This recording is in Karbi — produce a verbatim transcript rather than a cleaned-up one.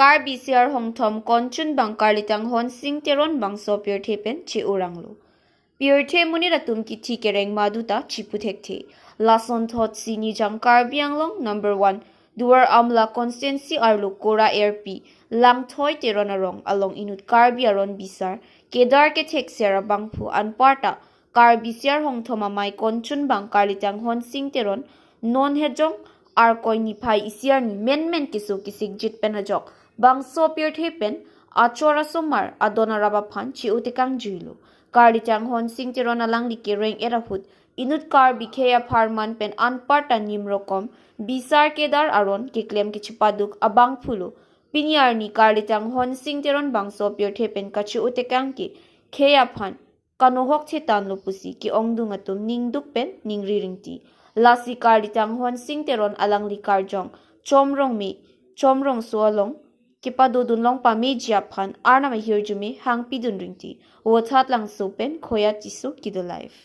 Karbi Siar Hongthom Konchunbang Karlitang Honsing Teron bangso pirthe pen che-uranglo. Pirthe monit atum kithi kereng madu ta chipu thekthe. Lasonthot si Nijang Karbi Anglong number one Duar Amla constituency arlo Kora R P Langthoi Teron arong along inut Karbi aron bisar kedar kethekser abangphu anparta Karbi Siar Hongthom Amei Konchunbang Karlitang Honsing Teron non hejong Arkoi niphai isi arni menmen keso kesikjit pen ajok bangso pirthe pen achor asomar adon arap aphan che-otekang juilo. Karlitang Honsing Teron alangli kereng-et ahut inut Karbi khei apharman pen anparta nim rokom bisar kedar aron keklem kechepaduk abangphulo. Pini arni Karlitang Honsing Teron bangso pirthe pen kache-otekang ke khei aphan kanohok chetanlo pusi ke-ongdung atum ningduk pen ningri ringti. Lasi Karlitang Honsing Teron alangli karjong Chomrong me Chomrongso along kepadodun long pameji aphan Arnam ahirjume hangpidun ringti. Vothatlangso pen Khoya Tisso kedo live.